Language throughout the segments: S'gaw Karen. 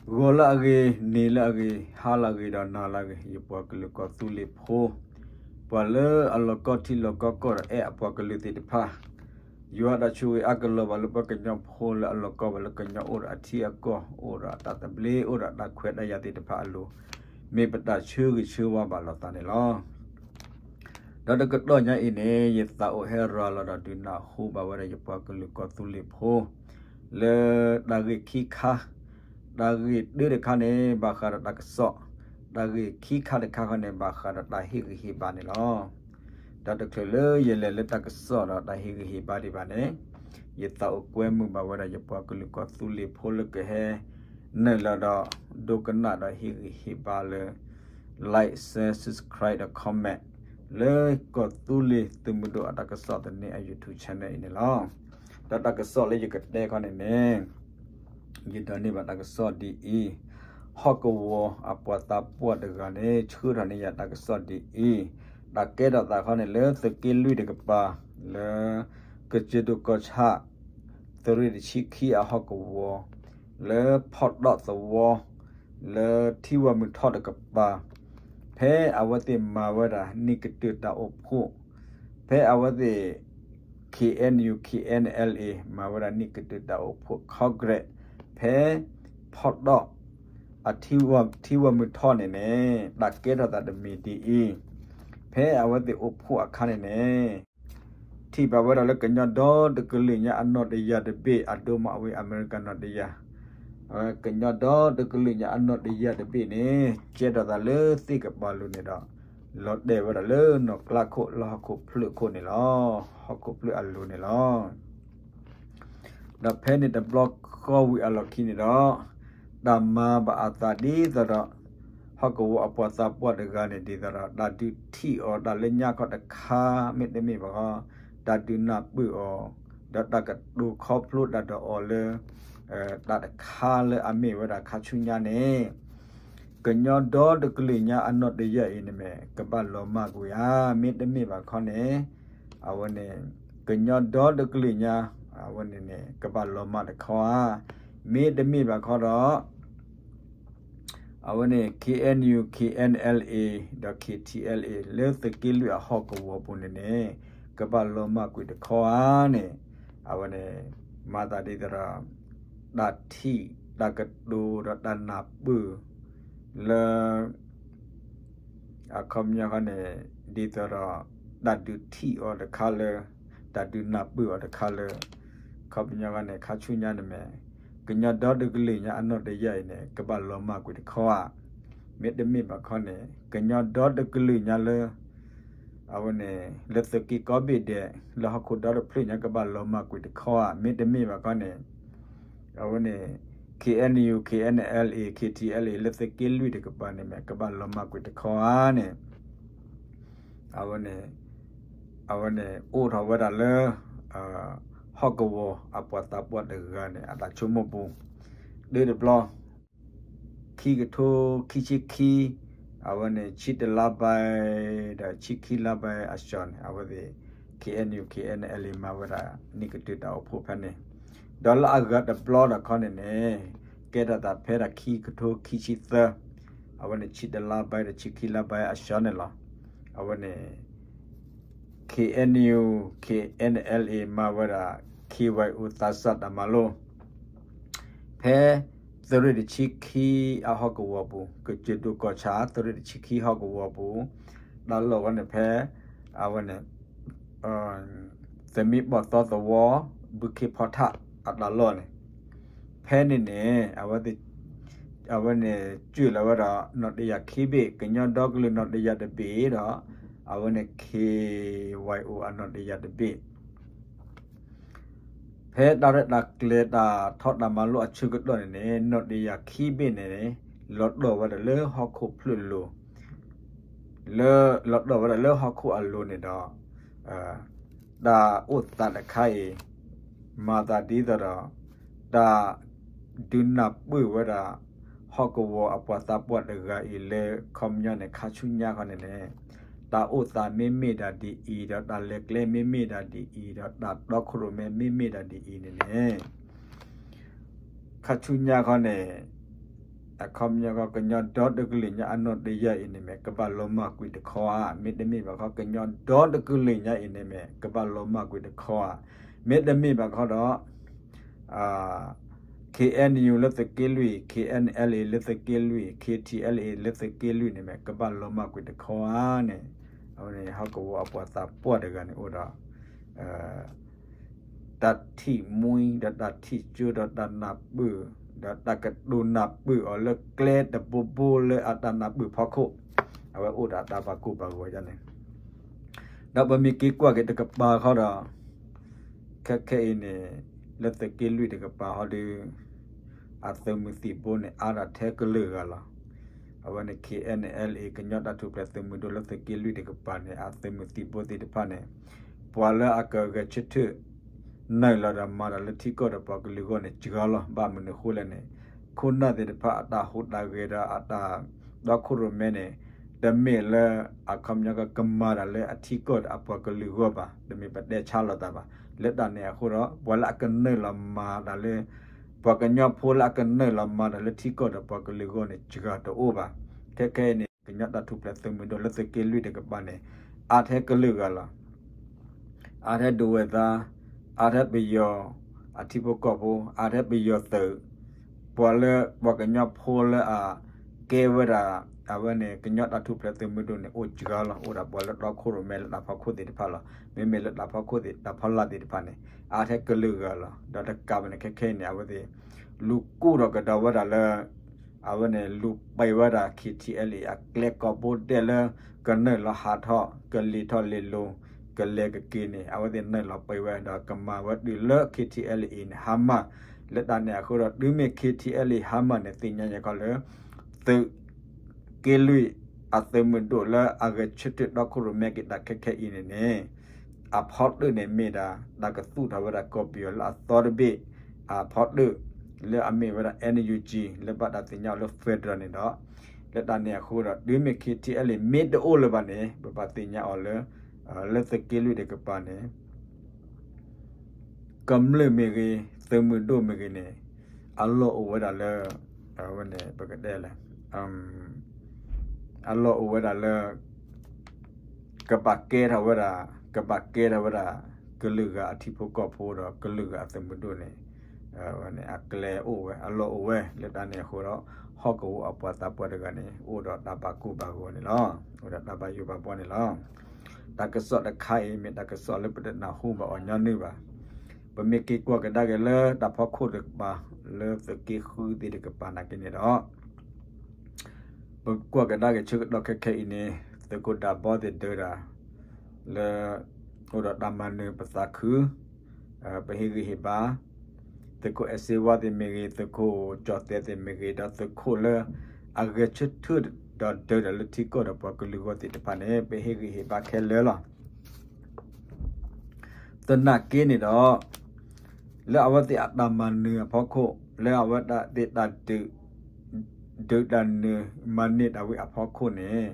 ဂီၤလၢအဂ့ၤ, နံၤလၢအဂ့ၤ, ဟါလၢအဂ့ၤဒီးနၤလၢအဂ့ၤ, ယပှၤကလုာ်ကီၢ်သူလ့ၤဖိ, ပှၤလၢအလီၤကီထံလီၤကီကီၢ်ဒီးအဲၣ်အပှၤကလုာ်သ့ၣ်တဖၣ်, ယွၤတၢ်ဆိၣ်ဂ့ၤအါကလီၤဘၣ်လၢပှၤကညီဖိလၢအလီၤကီဘၣ်လၢကညီအိၣ်ဒီးအထံအကီၢ်, အိၣ်ဒီးအတၢ်သဘျ့, အိၣ်ဒီးအတၢ်ခွဲးတၢ်ယာ်သ့ၣ်တဖၣ်အလိၤ, မ့ၢ်ပတၢ်ဆၢဂ့ၤဆၢဝါဘၣ်လိာ်သးန့ၣ်လီၤ. ဒီးတကတီၢ်ညါအံၤန့ၣ် ယသးအိၣ်ဟဲရၤလီၤဒီးဒုးနၢ်ဟူဘၣ်ဝဲဒၣ်ယပှၤကလုာ်ကီၢ်သူလ့ၤဖိ လၢတၢ်ဂ့ၢ်ခံခါ, တၢ်ဂ့ၢ်တၢတခါန့ၣ် ဘၣ်ဃးဒီးတၢ်ကစီၣ်, တၢ်ဂ့ၢ်ခံခါတခါဃီန့ၣ် ဘၣ်ဃးဒီးတၢ်ဟ့ၣ်ဂံၢ်ဟ့ၣ်ဘါန့ၣ်လီၤ. ဒီးတချုးလၢယလဲၤလၢတၢ်ကစီၣ်ဒီးတၢ်ဟ့ၣ်ဂံၢ်ဟ့ၣ်ဘါဒံးဘၣ်န့ၣ်, ယသးအိၣ်ကွဲမုာ်ဘၣ်ဝဲဒၣ်ယပှၤကလုာ�ာ်ကီၢ်သူလ့ၤဖိလၢကဟဲ နုာ်လီၤဒီး ဒိကနၣ်ဒီးဟ့ၣ်ဂံၢ်ဟ့ၣ်ဘါလၢ like, share, subscribe ဒီး comment လၢကီၢ်သူလ့ၤသုးမုၢ်ဒိၣ်အတၢ်ကစီၣ်သန့အ YouTube channel အံၤန့ၣ်လီၤ. ဒီးတၢ်ကစီၣ်လၢယကတဲခီန့ၣ်န့ၣ် ယဒိးန့ၢ်ဘၣ်တၢ်ကစီၣ်ဒ်အံၤ, ဟီၣ်ကဝီၤအပှၤသးပှၢ်တဂၤန့ၣ် ဆှၢထီၣ်န့ၢ်ယၤတၢ်ကစီၣ်ဒ်အံၤ, တၢ်ကဲထီၣ်သးခီန့ၣ်လၢသုးက့လွံၢ်တကပၤ, လၢ ကစၢၢ်ဒိၣ်ကီၢ်ဆၣ် သုးရ့ၣ်တဆံခံအဟီၣ်ကဝီၤ, လၢဖီၣ်တီၣ်သဝီ, လၢထံဝၢ်မုၢ်ထီၣ်တကပၤ, ဖဲအဝဲသ့ၣ်မၤဝဲဒၣ်နံၣ်ကတၢၢ်တၢ်အိၣ်ဖှိၣ်, ဖဲအဝဲသ့ၣ် K N U K N L A မၤဝဲဒၣ်နံၣ်ကတၢၢ်တၢ်အိၣ်ဖှိၣ် Congress ဖဲ ဖီၣ်တီၣ် အထံဝၢ်မုၢ်ထီၣ်န့ၣ်န့ၣ် တၢ်ကဲထီၣ်သးတမံၤဒ်အံၤ, ဖဲအဝဲသ့ၣ်အိၣ်ဖှိၣ်အခါန့ၣ်န့ၣ် ထံၣ်ဘၣ်ဝဲဒၣ်လၢကညီဒီတကလုာ်ညါအနီၢ်တယၢ်တဘ့ၣ် အဒိမးဝံၤအမဲရကၤနီၢ်တယၢ်, ကညီဒီတကလုာ်ညါအနီၢ်တယၢ်တဘ့ၣ်န့ၣ် ကဲထီၣ်သးလၢသ့ၣ်ကပၤလိၤန့ၣ်ဒီး လီၤတဲာ်ဝဲဒၣ်လၢနီၢ်ကျါခိၣ်လၢဟီၣ်ခိၣ်ဖျၢၣ်အခိၣ်န့ၣ်လီၤ. ဟီၣ်ခိၣ်ဖျၢၣ်အလိၤန့ၣ်လီၤ. ဒီးဖဲန့ၣ်တဘျီဃီဝံၤအလီၢ်ခံန့ၣ်ဒီး တၢ်မၤဘၣ်အသးဒ်သိးဒီး ဟီၣ်ကဝီၤအပှၤသးပှၢ်တဂၤန့ၣ် ဒ်သိးဒီး တၢ်ဒုးထံၣ်အီၤ တၢ်လၢညါခီတခါ မ့တမ့ၢ်ဘၣ်ဃီ တၢ်ဒုးနၢ်ပၢၢ်အီၤ ဒီးတၢ်ကတိၤခီဖျိတၢ်ဒီးအီၤလၢ တၢ်တခါလၢအမ့ၢ်ဝဲဒၣ်ခါဆူညါန့ၣ် ကညီဒီတကလုာ်ညါအနီၢ်တယၢ်အံၤန့ၣ်မ့ၢ် ကဘၣ်လီၤမၢ်ကွံာ်ဧါ, မ့တမ့ၢ်ဘၣ်ခီန့ၣ် အဝဲန့ၣ် ကညီဒီတကလုာ်ညါ အဝဲန့ၣ်န့ၣ် ကဘၣ်လီၤမၢ်တခီဧါ, မ့တမ့ၢ်ဘၣ်ခီဒီး အဝဲန့ၣ် K N U K N L A ဒီး K T L A လၢသုးက့လွံၢ်အဟီၣ်ကဝီၤပူၤန့ၣ်န့ၣ် ကဘၣ်လီၤမၢ်ကွံာ်တခီဧါန့ၣ် အဝဲန့ၣ် မၤသးဒ်သိးဒီး တၢ်ထံၣ် တၢ်ကတိၤဒီးတၢ်နၢ်ပၢၢ် လၢ အခီပညီဃီန့ၣ် ဒ်သိးဒီး တၢ်ဒုးထံၣ်အီၤတခါလၢ တၢ်ဒုးနၢ်ပၢၢ်အီၤတခါလၢ အခီပညီဃီန့ၣ် ခါဆူညါန့ၣ်မ့ၢ် ကညီဒီတကလုာ်ညါအနီၢ်တယၢ်အံၤန့ၣ် ကဘၣ်လီၤမၢ်ကွံာ်တခီဧါ, မ့တမ့ၢ်ဘၣ်ခီန့ၣ် ကညီဒီတကလုာ်ညါလၢ အဝဲန့ၣ် လၢသုးက့ကိးဘ့ၣ်ဒဲး လၢဟီၣ်ခိၣ်ဒီတဖျၢၣ်ညါကဘၣ်လီၤမၢ်ကွံာ်တခီဧါ, မ့တမ့ၢ်ဘၣ်ခီန့ၣ် အဝဲန့ၣ် K N U K N L A K T L A လၢသုးက့လွံၢ်တကပၤန့ၣ်မ့ၢ် ကဘၣ်လီၤမၢ်ကွံာ်တခီဧါန့ၣ် အဝဲန့ၣ် အဝဲန့ၣ် အိၣ်ထီၣ်ဝဲဒၣ်လၢ ဟီၣ်ကဝီၤအပှၤသးပှၢ်တဂၤန့ၣ် အတၢ်ဆိကမိၣ်ပူၤ တုၤတဘျီ ခံကထိခံဆံခံ အဝဲန့ၣ် ဆံတလါဘဲ ဒီးဆံခံလါဘဲအစှၤန့ၣ် အဝဲသ့ၣ် K N U K N L A မၤဝဲဒၣ်နံၣ်ကတၢၢ်တၢ်အိၣ်ဖှိၣ်ဖဲန့ၣ် ဒီးလၢအဂၤတဘျီဒီးခီန့ၣ်န့ၣ် ကဲထီၣ်သးဖဲဒၣ်ခံကထိခံဆံသၢ အဝဲန့ၣ်ဆံတလါဘဲဒီးဆံခံလါဘဲအစှၤန့ၣ်လီၤ. အဝဲန့ၣ် K N U K N L A မၤဝဲဒၣ် K Y O သးစၢ်တၢ်မၤလိ ဖဲ သုးရ့ၣ်တဆံခံအဟီၣ်ကဝီၤပူၤ ကစၢၢ်ဒိၣ်ကီၢ်ဆၣ် သုးရ့ၣ်တဆံခံဟီၣ်ကဝီၤပူၤ တၢ်လီၢ်ဝဲန့ၣ်ဖဲ အဝဲန့ၣ် သမံဘီၣ်သီသဝီ ဘုခ့ဖီထၣ်အတၢ်လီၢ်န့ၣ် ဖဲန့ၣ်န့ၣ် အဝဲန့ၣ် စၢၢ်လီၤဝဲဒီး နီၣ်တယၢ်ခံဘ့ၣ် ကညီဒီကလုာ်နီၣ်တယၢ်တဘ့ၣ်ဒီး အဝဲန့ၣ် K Y O အနီၣ်တယၢ်တဘ့ၣ် ဖဲတၢ်ရဲၣ်တၢ်ကျဲၤတၢ်ထီၣ်တၢ်မၤလိအဆၢကတီၢ်န့ၣ်န့ၣ် နီၣ်တယၢ်ခံဘ့ၣ်န့ၣ် လီၤတီၢ်ဝဲဒၣ်လၢဟီၣ်ခိၣ်ဖျၢၣ်လိၤ လၢ လီၤတီၢ်ဝဲဒၣ်လၢဟီၣ်ခိၣ်အလိၤန့ၣ်ဒီး တၢ်အိၣ်သးတခါအံၤ မၤသးဒ်သိးဒီး တၢ်ဒုးနၢ်ပၢၢ်ဝဲဒၣ် ဟီၣ်ကဝီၤအပှၤသးပှၢ်တဂၤအံၤလၢ ခီပညီန့ၣ် ခါဆူညါခီန့ၣ်န့ၣ် တၢ်အိၣ်သးမ့မ့ၢ်ဒၣ်ဒ်အံၤဒီး တၢ်လဲၤကျဲမ့မ့ၢ်ဒၣ်ဒ်အံၤဒီး တၢ်တီခိၣ်ရိၣ်မဲမ့မ့ၢ်ဒၣ်ဒ်အံၤန့ၣ်န့ၣ် ခါဆူညါခီန့ၣ် အခီပညီခီ ကညီဒီတကလုာ်ညါအနီၢ်တယၢ်အံၤန့ၣ်မ့ၢ် ကဘၣ်လီၤမၢ်ကွံာ်တခီဧါ, မ့တမ့ၢ်ဘၣ်ခီ ကညီဒီတကလုာ်ညါအံၤန့ၣ်မ့ၢ် ကဘၣ်လီၤမၢ်ကွံာ်တခီဧါ, မ့တမ့ၢ်ဘၣ်ခီဒီး KNU လၢသုးက့လွံၢ်, KNLA လၢသုးက့လွံၢ်, KTLA လၢသုးက့လွံၢ်န့ၣ်မ့ၢ် ကဘၣ်လီၤမၢ်ကွံာ်တခီဧါန့ၣ်, အဝဲန့ၣ် ဟီၣ်ကဝီၤအပှၤသးပှၢ်တဂၤန့ၣ်အိၣ်ဒီး တၢ်ထံၣ်မှံ ဒီးတၢ်ထံၣ်ကၠိ ဒီးတၢ်နၢ်ပၢၢ် ဒီးတၢ်ကတိၤနၢ်ပၢၢ်အီၤလၢကျဲတဘိဘိလၢအတၢ်နၢ်ပၢၢ်ဖီခိၣ်, အဝဲအိၣ်ဒီးတၢ်ဘၣ်ကိၢ်ဘၣ်ဂီၤဒ်န့ၣ်, ဒီးပမ့ၢ်က့ၤကွၢ်က့ၤတကပၤခီဒီး ခဲခဲအံၤန့ၣ် လၢသုးက့လွံၢ်တကပၤဟီဒီး အသုးမုၢ်သံၣ်ဘိန့ၣ် အါဒၣ်ထဲကလုာ်ဂၤလီၤ. အဝဲန့ၣ် KNLA ကညီတၢ်ထူၣ်ဖျဲးသုးမုၢ်ဒိၣ်လၢသုးက့လွံၢ်တကပၤန့ၣ် အသုးမုၢ်သံၣ်ဘိသ့ၣ်တဖၣ်န့ၣ် ပှၤလၢအကဂဲၤဆၢထၢၣ် နုာ်လီၤဒီးမၤတၢ်လၢထံကီၢ်ဒီးပှၤကလုာ်အဂီၢ်န့ၣ် စှၤလီၤ. ဘၣ်မနုၤအဃိလဲၣ်န့ၣ် ခိၣ်နၢ်သ့ၣ်တဖၣ်အတၢ်ဟူးတၢ်ဂဲၤဒီးအတၢ်တီခိၣ်ရိၣ်မဲန့ၣ် တမ့ၢ်လၢအခီပညီကမၤတၢ်လၢအထံကီၢ်ဒီးအပှၤကလုာ်အဂီၢ်ဘၣ်, တမ့ၢ်ပတဲဆါလိာ်သးဘၣ်. လၢတၢ်န့ၣ်အဃိဒီး ပှၤလၢအကနုာ်လီၤမၤတၢ်လၢ ပှၤကညီဖိလၢအကနုာ်လီၤမၤတၢ်လၢထံကီၢ်ဒီးပှၤကလုာ်အဂီၢ်န့ၣ် စှၤတအိၣ်ဘၣ်. ခဲခဲအံၤန့ၣ် ကညီတၢ်ထူၣ်ဖျဲးသုးမုၢ်ဒိၣ်လၢသုးက့လွံၢ်တကပၤန့ၣ် အါထဲကလုာ်ဂၤလီၤ. အါထဲဒိဝဲၢ်သါ, အါထဲပယီၤအထံဖိကီၢ်ဖိ, အါထဲပယီၤသုး, ပှၤလၢပှၤကညီဖိလၢအကဲဝဲဒၣ် အဝဲန့ၣ် ကညီတၢ်ထူၣ်ဖျဲးသုးမုၢ်ဒိၣ်န့ၣ် အိၣ်စှၤလီၤ. အိၣ်ဒီးပှၤလၢတီခိၣ်ရိၣ်မဲလၢတၢ်ဖီခိၣ်သ့ၣ်တဖၣ်လီၤ. မ့မ့ၢ်လၢတၢ်ဖီခိၣ်သ့ၣ် တၢ်ဖီလာ်သ့ၣ်တဖၣ်န့ၣ် အါထဲကလုာ်ဂၤလီၤ. ဒီးတကးဘၣ်န့ၣ် ခဲခဲအံၤန့ၣ် အဝဲသ့ၣ် လူၤကူၣ်ဒီးကဒီးဝဲဒၣ်လၢ အဝဲန့ၣ် လူၤပံာ်ဝဲဒၣ် KTLA အကျဲကိးဘိဒဲးလၢ ကနုာ်လီၤဟးထီၣ် ကလ့ၤထီၣ်လ့ၤလီၤ ကလဲၤကက့ၤန့ၣ် အဝဲသ့ၣ်နုာ်လီၤပံာ်ဝဲဒီးကမၤဝဲတုၤလၢ KTLA န့ၣ် ဟါမၢ်. လၢတၢ်န့ၣ်အဃိဒီး တုၤမ့ၢ် KTLA ဟါမၢ်န့ၣ် သ့ၣ်ညါယဲၢ်ခီလၢ သုးက့လွံၢ်အသုးမုၢ်ဒိၣ်လၢအဂဲၤဆၢထၢၣ်တီခိၣ်ရိၣ်မဲက့ၤတၢ်ခဲခဲအံၤန့ၣ်န့ၣ် အဖီတၢၣ်န့ၣ်မ့ၢ်ဒၣ် တၢ်ကသူၣ်ထီၣ်ဝဲဒၣ်ကီၢ်ပယီၤလၢအသီတဘ့ၣ် အဖီတၢၣ် လၢအမ့ၢ်ဝဲဒၣ် NUG လၢဘၣ်တၢ်သ့ၣ်ညါအီၤလၢ federal န့ၣ်ဒီး လၢတၢ်န့ၣ်အဃိဒီး တုၤမ့ၢ် KTLA မ့ၢ်တအိၣ်လၢၤဘၣ်န့ၣ် ပဘၣ်သ့ၣ်ညါအီၤလၢ လၢသုးက့လွံၢ်တကပၤန့ၣ် ကမျၢၢ်မ့ၢ်ဂ့ၤ သုးမုၢ်ဒိၣ်မ့ၢ်ဂ့ၤန့ၣ် အလီၢ်အိၣ်ဝဲဒၣ်လၢ အဝဲန့ၣ် ပကတဲလဲၣ် အလီၢ်အိၣ်ဝဲဒၣ်လၢ ကဘၣ်ကဲထီၣ်ဝဲဒၣ် ကဘၣ်ကဲထီၣ်ဝဲဒၣ် ကလုာ်ဂၤအထံဖိကီၢ်ဖိဒီးကလုာ်ဂၤအသုးမုၢ်ဒိၣ်န့ၣ် အဝဲန့ၣ် အကျဲအိၣ်ဝဲ အလီၢ်အိၣ်ဝဲ လၢတၢ်န့ၣ်အဃိဒီး ဟီၣ်ကဝီၤအပှၤသးပှၢ်တဂၤန့ၣ် အိၣ်ဒီးတၢ်ဘၣ်ကိၢ်ဘၣ်ဂီၤန့ၣ်လီၤ. အိၣ်ဒီးတၢ်ဘၣ်ယိၣ်ဘၣ်ဘှီန့ၣ်လီၤ. တၢ်ကစီၣ်တခါအံၤ မ့ၢ်တၢ်ကစီၣ်လၢပတနၢ်ဟူဘၣ်အီၤညီနုၢ်ဘၣ်. ပမ့ၢ်က့ၤကွၢ်ကဒါက့ၤလၢတၢ်ဖီခိၣ်တကပၤ လၢသုးက့ဃုသ့ၣ်တကပၤနာ်က့န့ၣ်ဒီး ပကွၢ်ကဒါက့ၤဆၢကတီၢ်ခဲခဲအံၤန့ၣ် သုးခိၣ်ဒၢဘီသ့ၣ်ဒၢတၢ် လၢ အိၣ်ဒီးတၢ်မၤနၢၤပသးခု ပဟ့ၣ်ဂံၢ်ဟ့ၣ်ဘါ သုးခိၣ်အဲၣ်စ့ဝါသ့ၣ်မ့ၢ်ဂ့ၤ သုးခိၣ်ကၠီၣ်သဲးသ့ၣ်မ့ၢ်ဂ့ၤ ဒီးသုးခိၣ်လၢ အဂဲၤဆၢထၢၣ်ဒီးဒၢတၢ်လၢထံကီၢ်ဒီးပှၤကလုာ်အဂီၢ်သ့ၣ်တဖၣ်န့ၣ် ပဟ့ၣ်ဂံၢ်ဟ့ၣ်ဘါခဲလၢာ်လီၤ. သနာ်က့န့ၣ်ဒီး လၢအဝဲသ့ၣ်အတၢ်မၤနၢၤအဖီခိၣ် လၢအဝဲသ့ၣ်တၢ်ဒုး ဒုးတၢ်နုာ်မၤန့ၢ်တၢ်ဝံၤအဖီခိၣ်န့ၣ်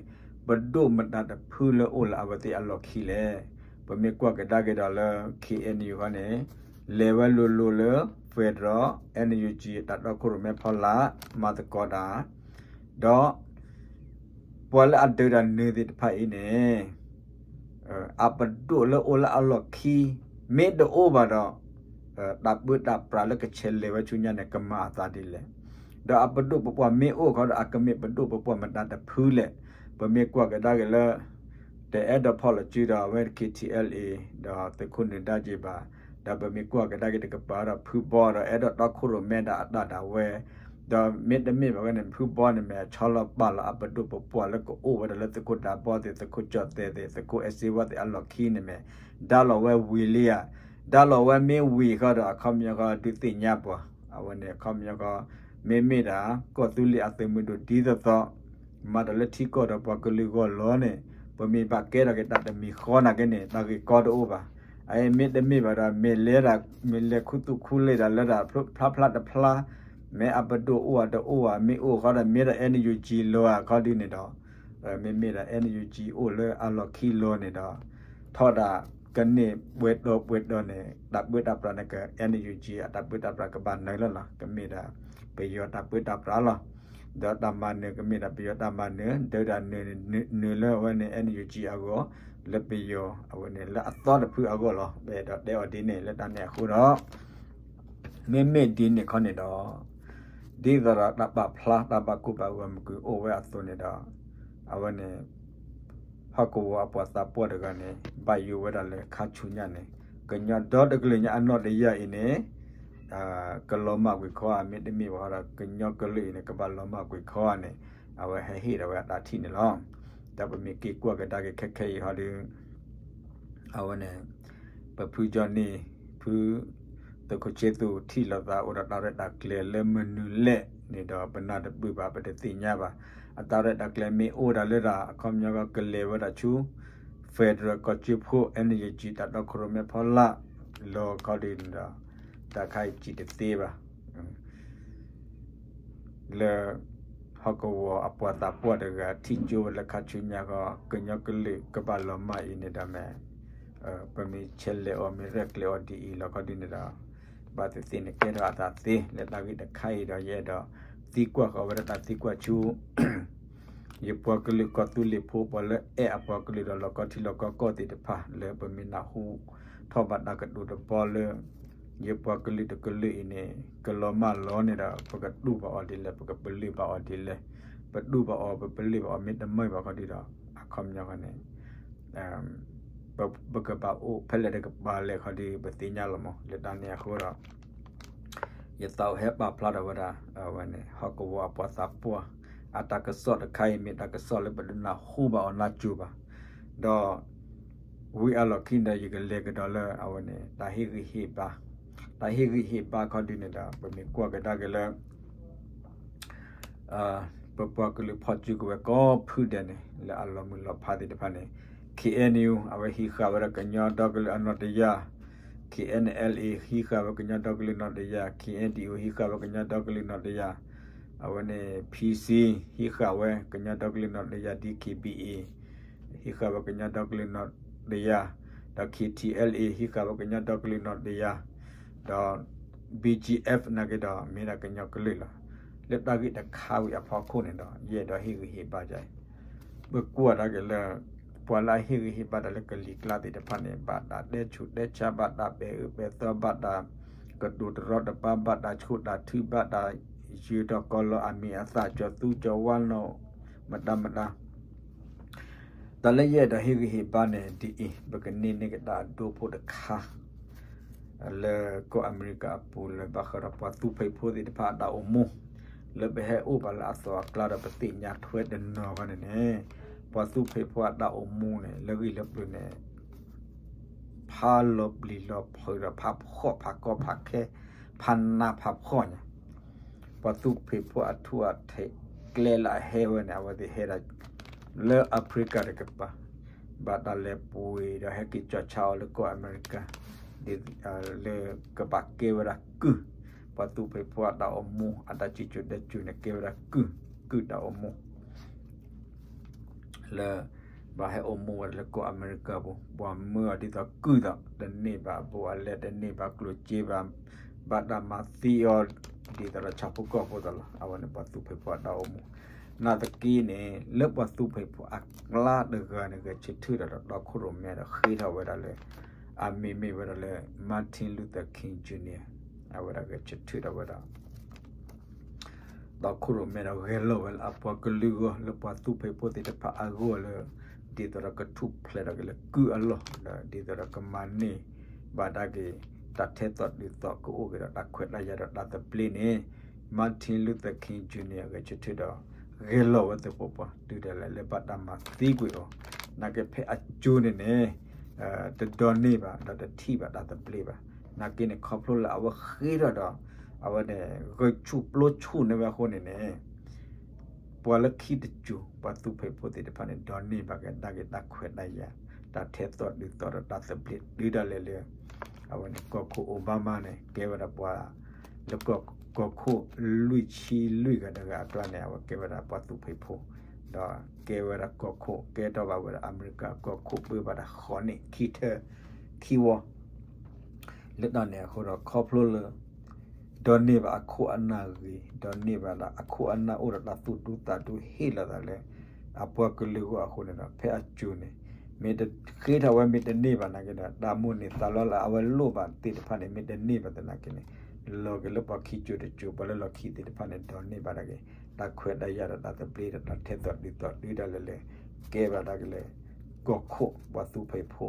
ပဒိၣ်မတၤတဖုလၢအိၣ်လၢအဝဲသ့ၣ်အလီၢ်ခံလဲၣ်. ပမ့ၢ်ကွၢ်ကဒါက့ၤဒီးလၢ ခ့ၣ်အဲၣ်ယူၣ် ခီန့ၣ် လဲၤဝဲလိၤလိၤလၢ federal NUG တၢ်တီခိၣ်ရိၣ်မဲဖီလာ် မၤသကိးတၢ် ဒီး ပှၤလၢအဒုးတၢ်နုာ်သ့ၣ်တဖၣ်အံၤန့ၣ် အပဒိၣ်လၢအိၣ်လၢအလီၢ်ခံ မ့ၢ်တအိၣ်ဘၣ်ဒီး တၢ်ပၢတၢ်ပြးလၢကဆဲးလဲၤဝဲဆူညါန့ၣ် ကမၤအသးဒ်လဲၣ်. ဒီးအပဒိၣ်ပပှၢ်မ့ၢ်အိၣ်ခီဒီး အကမ့ၢ်ပဒိၣ်ပပှၢ်မတၤတဖုလဲၣ်. ပမ့ၢ်ကွၢ်ကဒါက့ၤလၢ တအဲၣ်ဒိးဖီၣ်လီၤစုဒီးအဝဲ ခ့ၣ်ထံၣ်အဲလ်အ့ ဒီးသုးခိၣ်နၢၤဒါက့ၤဘၣ်. ဒီးပမ့ၢ်ကွၢ်ကဒါက့ၤတကပၤဒီး ဖုဘီဒီး အဲၣ်ဒိးတီခိၣ်ရိၣ်မဲဒၣ်အတၢ်ဒၣ်ဝဲ ဒီးမ့တမ့ၢ်ဘၣ်ဝဲန့ၣ် ဖုဘီန့ၣ်မ့ၢ်အဆီလီၤပာ်လီၤအပဒိၣ်ပပှၢ်လၢကအိၣ်ဝဲဒၣ်လၢသုးခိၣ်ဒၢဘီသ့ၣ် သုးခိၣ်ကၠီၣ်သဲးသ့ၣ် သုးခိၣ်အဲၣ်စ့ဝါသ့ၣ်အလီၢ်ခံန့ၣ်မ့ၢ် ဒါလီၤဝဲဝံၤလံဧါ. ဒါလီၤဝဲမ့ၢ်ဝံၤဃီဒီး အခီပညီဃီဒုးသ့ၣ်ညါပှၤ အဝဲန့ၣ်အခီပညီဃီ မ့မ့ၢ်ဒၣ် ကီၢ်သူလ့ၤအသုးမုၢ်ဒိၣ်ဒ်သိးသိး မၤတၢ်လၢထံကီၢ်ဒီးပှၤကလုာ်ဂီၢ်လီၤန့ၣ် ပမ့ၢ်ဘၣ်ကဲထီၣ်က့ၤတၢ်တမံၤဃီနာ်က့န့ၣ် တၢ်ဂ့ၢ်ကီတအိၣ်ဘၣ်. အအံၤမ့တမ့ၢ်ဘၣ်ဒီး မ့ၢ်လဲၤဒၣ် မ့ၢ်လဲၤခူသူၣ်ခူလ့ၢ်ဒၣ်လၢဒၣ်ဖျါဖျါတဖျါ မ့ၢ်အပဒိၣ်အိၣ်အတအိၣ်ဧါ မ့ၢ်အိၣ်ဃီဒီး မ့ၢ်ဒၣ် NUG လီၤဧါ ခီဒ်န့ၣ်ဒီး မ့မ့ၢ်ဒၣ် NUG အိၣ်လၢအလီၢ်ခံလီၤန့ၣ်ဒီး ထီၣ်ဒၣ်ကန့ၢ်ပှဲၤတီၤပှဲၤတီၤန့ၣ် တၢ်ပၢတၢ်ပြးန့ၣ်က NUG အတၢ်ပၢတၢ်ပြးကဘၣ်နုာ်လီၤလီၤ. ကမ့ၢ်ဒၣ် ပယီၤတၢ်ပၢတၢ်ပြးလီၤ. ဒီးတၢ်မၤနၢၤကမ့ၢ်ဒၣ်ပယီၤတၢ်မၤနၢၤ, ဒီးတၢ်နၢၤန့ၣ် နၢၤလၢအဝဲန့ၣ် NUG အဂီၢ်, လၢပယီၤအဝဲန့ၣ် လၢအသီတဖုအဂီၢ်လီၤ. ပအဲၣ်ဒိးတဲအီၤဒ်န့ၣ် လၢတၢ်န့ၣ်အဃိဒီး မ့မ့ၢ်ဒ်န့ၣ်ခီန့ၣ်ဒီး ဒ်သိးဒီးတၢ်ပာ်ဖျါတၢ်ဘၣ်ကိၢ်ဘၣ်ဂီၤမုၢ်ကွံာ်အိၣ်ဝဲအသိးန့ၣ်ဒီး အဝဲန့ၣ် ဟီၣ်ကဝီၤအပှၤသးပှၢ်တဂၤန့ၣ် ဘၣ်ယိၣ်ဝဲဒၣ်လၢခါဆူညါန့ၣ် ကညီဒီတကလုာ်ညါအနီၣ်တယၢ်အံၤန့ၣ် ကလီၤမၢ်ကွံာ်ခီဧါ, မ့တမ့ၢ်ဘၣ်ဒီး ကညီကလုာ်အံၤန့ၣ် ကဘၣ်လီၤမၢ်ကွံာ်ခီဧါန့ၣ် အဝဲဟဲဟ့ၣ်ဒီးဝဲအတၢ်ထံၣ်န့ၣ်လီၤ. ဒီးပမ့ၢ်က့ၤကွၢ်ကဒါက့ၤခဲခဲအံၤဟီဒီး အဝဲန့ၣ် ပဖုကၠီန့ၣ် ဖု သုးခိၣ်ဆ့သူၣ်ထံၣ်လိာ်သးအိၣ်ဒီးတၢ်ရဲၣ်တၢ်ကျဲၤလၢမနုၤလဲၣ်န့ၣ်ဒီး ပနၢ်တပၢၢ်ဘၣ် ပတသ့ၣ်ညါဘၣ်. အတၢ်ရဲၣ်တၢ်ကျဲၤမ့ၢ်အိၣ်ဒၣ်လၢတၢ် အခီပညီကလဲၤဝဲဒၣ်ဆူ federal ကီၢ်ကၠိဖိ NUG တၢ်တီခိၣ်ရိၣ်မဲဖီလာ် လီၤခီဒုးန့ၣ်ဒီး တၢ်ခါအံၤစံးတသ့ဘၣ် လၢ ဟီၣ်ကဝီၤအပှၤသးပှၢ်တဂၤ ထံၣ်ကၠိဝဲလၢခါဆူညါဃီ ကညီကလုာ်ကဘၣ်လီၤမၢ်အံၤန့ၣ်ဒီးမ့ၢ် ပမ့ၢ်ဆဲးလဲၤအီၤ မ့ၢ်ရဲၣ်ကျဲၤအီၤဒ်အံၤလီၤခီဒုးန့ၣ်ဒီး ဘၣ်သ့ၣ်သ့ၣ်န့ၣ်ကဲထီၣ်အသးသ့ လၢတၢ်ဂ့ၢ်တခါအံၤဒီး ယအဲၣ်ဒိးသံကွၢ်ဃီၤဝဲဒၣ်တၢ်သံကွၢ်ဆူ ယပှၤကလုာ်ကီၢ်သူလ့ၤဖိ ပှၤလၢအဲၣ်အပှၤကလုာ်ဒီးလီၢ်ကီၢ်ထံလီၢ်ကီၢ်ကီၢ်သ့ၣ်တဖၣ် လၢပမ့ၢ်နၢ်ဟူထီၣ်ဘၣ်တၢ်ကတိၤတဘီလၢ ယပှၤကလုာ်တကလုာ်အံၤန့ၣ် ကလီၤမၢ်လီၤန့ၣ်ဒီး ပကတူၢ်ဘၣ်အီၤဒ်လဲၣ် ပကပလၢၢ်ဘၣ်အီၤဒ်လဲၣ်, ပတူၢ်ဘၣ်အီၤ ပပလၢၢ်ဘၣ်အီၤ မ့ၢ်တမုာ်ဘၣ်ခီဒုးဒီး အခီပညီဃီန့ၣ် ပကဘၣ်အိၣ်ဖဲလဲၣ်တကပၤလဲၣ်ခီဒုး ပသ့ၣ်ညါလီၤမး လၢတၢ်န့ၣ်အဃိဒီး ယသးအိၣ်ဟဲပာ်ဖျါထီၣ်ဝဲဒၣ် အဝဲန့ၣ် ဟီၣ်ကဝီၤအပှၤသးပှၢ် အတၢ်ကစီၣ်တခါအံၤ မ့ၢ်တၢ်ကစီၣ်လၢပတနၢ်ဟူဘၣ်အီၤနၢ်စူၤဘၣ်, ဒီး ဝံၤအလီၢ်ခံဒီး ယကလဲၤကဒီးလၢအဝဲန့ၣ် တၢ်ဟ့ၣ်ဂံၢ်ဟ့ၣ်ဘါ, တၢ်ဟ့ၣ်ဂံၢ်ဟ့ၣ်ဘါခီဒုးန့ၣ်ဒီး ပမ့ၢ်ကွၢ်ကဒါက့ၤလၢ ပပှၤကလုာ်ဖီၣ်စုကဝဲၤကိးဖုဒဲးန့ၣ် လၢအလီၤမုၢ်လီၤဖးသ့ၣ်တဖၣ်န့ၣ် KNU အဝဲဟံးဃာ်ဝဲဒၣ်ကညီဒီကလုာ်အနီၣ်တယၢ်, KNLA ဟံးဃာ်ဝဲကညီဒီကလုာ်နီၣ်တယၢ်, KNDO ဟံးဃာ်ဝဲကညီဒီကလုာ်နီၣ်တယၢ်, အဝဲန့ၣ် PC ဟံးဃာ်ဝဲကညီဒီကလုာ်နီၣ်တယၢ်, DKBA ဟံးဃာ်ဝဲကညီဒီကလုာ်နီၣ်တယၢ်, ဒီး KTLA ဟံးဃာ်ဝဲကညီဒီကလုာ်နီၣ်တယၢ်, ဒီး BGF နာ်က့ဒီး မ့ၢ်ဒၣ်ကညီကလုာ်လီၤ. လၢတၢ်ဂ့ၢ်တခါဝံၤအဖီခိၣ်န့ၣ်ဒီး ယအဲၣ်ဒိးဟ့ၣ်ဂံၢ်ဟ့ၣ်ဘါယၤအံၤ, ပကွၢ်ဒၣ်က့ၤလၢ ပှၤလၢအဟ့ၣ်ဂံၢ်ဟ့ၣ်ဘါတၢ်လၢကလံၤကျါသ့ၣ်တဖၣ်န့ၣ် ဘၣ်တၢ်တဲဆူးတဲဆါ ဘၣ်တၢ်ပဲာ်အၢပဲာ်သီ ဘၣ်တၢ်ကတိၤတရီတပါ ဘၣ်တၢ်ဆိၣ်တၢ်ထု ဘၣ်တၢ်ယၢၤထီၣ်ကီၤလီၤအမံၤအသၣ် ကၠီၤသူကၠီၤဝါနီၣ် မတၤမတၤ တၢ်လၢယအဲၣ်ဒိးဟ့ၣ်ဂံၢ်ဟ့ၣ်ဘါန့ၣ်ဒ်အံၤ, ပကန့ၢ်န့ၢ်ကဒါအဒိဖိတခါ လၢကီၢ်အမဲရကၤအပူၤ လၢဘၣ်ဃးဒီးပှၤသူဖံးဖိသ့ၣ်တဖၣ်အတၢ်အိၣ်မူ, လၢပဟဲအိၣ်ဘၣ်လၢအသီအကျါဒီး ပသ့ၣ်ညါထွဲတနီၤဘၣ်န့ၣ်န့ၣ်, ပှၤသူဖံးဖိအတၢ်အိၣ်မူန့ၣ် လၢဂံၢ်လၢပျုၤန့ၣ် ဖးလီၤပျံၤလီၤဖုးဒီး ဖးဖှီၣ်ဖးကီဖးခဲ ဖးနးဖးဖှီၣ်ညါ, ပှၤသူဖံးဖိအထူအထံး ကျဲလၢအဟဲဝဲန့ၣ် အဝဲသ့ၣ်ဟဲဒၣ် လၢအဖရံကၤတကပၤ, ဘၣ်တၢ်လဲၤပှ့ၤဒီးဟဲက့ၤကၠီၣ်ဆါအီၤလၢကီၢ်အမဲရကၤ, လၢကဘၣ်ကဲဝဲဒၣ်ကုၢ်, ပှၤသူဖံးဖိအတၢ်အိၣ်မူ အတၢ်စံၣ်စိၤတဲစိၤန့ၣ် ကဲဝဲဒၣ်ကုၢ်, ကုၢ်တၢ်အိၣ်မူ လၢ ဘၣ်ဟဲအိၣ်မူဝဲဒၣ်လၢကီၢ်အမဲရကၤပူၤ, ပှၤမၢအီၤဒ်သိးကုၢ်သိး တန့ၢ်ဘၣ်အဘူးအလဲ တန့ၢ်ဘၣ်ကျိၣ်စ့ဘၣ်, ဘၣ်တၢ်မၤသံအီၤ ဒ်သိးဒီးဆၣ်ဖိကီၢ်ဖိသိးလီၤ. အဝဲန့ၣ်ပှၤသူဖံးဖိအတၢ်အိၣ်မူ, နာ်သက့န့ၣ် လၢပှၤသူဖံးဖိအကျါတဂၤန့ၣ် ဂဲၤဆၢထၢၣ်ဒီးတီခိၣ်ရိၣ်မဲဒီးဃ့ထီၣ်ဝဲဒၣ်လၢ အမံၤမ့ၢ်ဝဲဒၣ်လၢ Martin Luther King Junior အဝဲဒၣ်ဂဲၤဆၢထၢၣ်ဒီးဝဲဒၣ် တီခိၣ်ရိၣ်မဲဒီးဂဲၤလီၤဝဲလၢအပှၤကလုာ်ဂီၢ် လၢပှၤသူဖံးဖိသ့ၣ်တဖၣ်အဂီၢ်လၢ ဒ်သိးဒီးကထူၣ်ဖျဲးထီၣ်က့ၤလၢကုၢ်အလီၢ် ဒီးဒ်သိးဒီးကမၤန့ၢ်ဘၣ်ဒၣ်က့ၤ တၢ်ထဲသိးတုၤသိးကအိၣ်က့ၤဒီးတၢ်ခွဲးတၢ်ယာ်ဒီးတၢ်သဘျ့န့ၣ် Martin Luther King Junior ဂဲၤဆၢထၢၣ်ဒီး ဂဲၤလီၤဝဲသပှၢ်ပှၢ် တုၤဒၣ်လဲာ်လၢဘၣ်တၢ်မၤသံကွံာ်အီၤ, နာ်က့ဖဲအကၠိန့ၣ်န့ၣ် တဒိးန့ၢ်ဘၣ် ဒီးတထံၣ်ဘၣ်တၢ်သဘျ့ဘၣ်. နာ်က့န့ၣ် ခီဖျိလၢအဝဲဃ့ထီၣ်ဒီး အဝဲန့ၣ် ဂဲၤဆူၣ်ပျိဆူၣ်န့ၢ်ဝဲအဃိန့ၣ်န့ၣ် ပှၤလၢခံတစိၤ ပှၤသူဖံးဖိသ့ၣ်တဖၣ်န့ၣ် ဒိးန့ၢ်ဘၣ်က့ၤဒၣ်က့ၤတၢ်ခွဲးတၢ်ယာ် တၢ်ထဲသိးတုၤသိးဒီးတၢ်သဘျ့ တုၤဒၣ်လဲာ်လၢ အဝဲန့ၣ် ကီၢ်ခိၣ် Obama န့ၣ် ကဲဝဲဒၣ်ပှၤ လၢကီၢ်ခိၣ်လွံၢ်ဆံလွံၢ်ဂၤတဂၤအကျါန့ၣ် အဝဲကဲဝဲဒၣ်ပှၤသူဖံးဖိ ဒီးကဲဝဲဒၣ်ကီၢ်ခိၣ် ကဲထီၣ်ဘၣ်ဝဲဒၣ်အမဲရကၤကီၢ်ခိၣ် ပၢဘၣ်တၢ်ဃီန့ၣ် ခံထၢ ခံဝီ လၢတၢ်န့ၣ်အဃိဒီး ခီဖျိလၢ ဒိးန့ၢ်ဘၣ်အခိၣ်အနၢ်ဂ့ၤ, ဒိးန့ၢ်ဘၣ်ဒီးအခိၣ်အနၢ်အိၣ်ဒီးတၢ်သူၣ်ဒူသးဒူဟ့ၣ်လီၤသးလၢ အပှၤကလုာ်အဂီၢ်အဃိန့ၣ်ဒီး ဖဲအစိၤန့ၣ် မ့ၢ်တဃ့ထီၣ်ဝဲမ့ၢ်တန့ၢ်ဘၣ်နာ်က့ဒီး တၢ်မိၣ်န့ၢ်သးလီလၢအဝဲလိၣ်ဘၣ်သ့ၣ်တဖၣ်န့ၣ် မ့ၢ်တန့ၢ်ဘၣ်သနာ်က့န့ၣ် လီၤက့ၤလၢပှၤခံစိၤတစိၤ ပှၤလၢလီၢ်ခံသ့ၣ်တဖၣ်န့ၣ် ဒိးန့ၢ်ဘၣ်ဒၣ်က့ၤ တၢ်ခွဲးတၢ်ယာ်ဒီးတၢ်သဘျ့ဒီးတၢ်ထဲသိးတုၤသိးတုၤဒၣ်လဲာ်လၢ ကဲဘၣ်ဒၣ်က့ၤလၢ ကီၢ်ခိၣ်ပှၤသူဖံးဖိ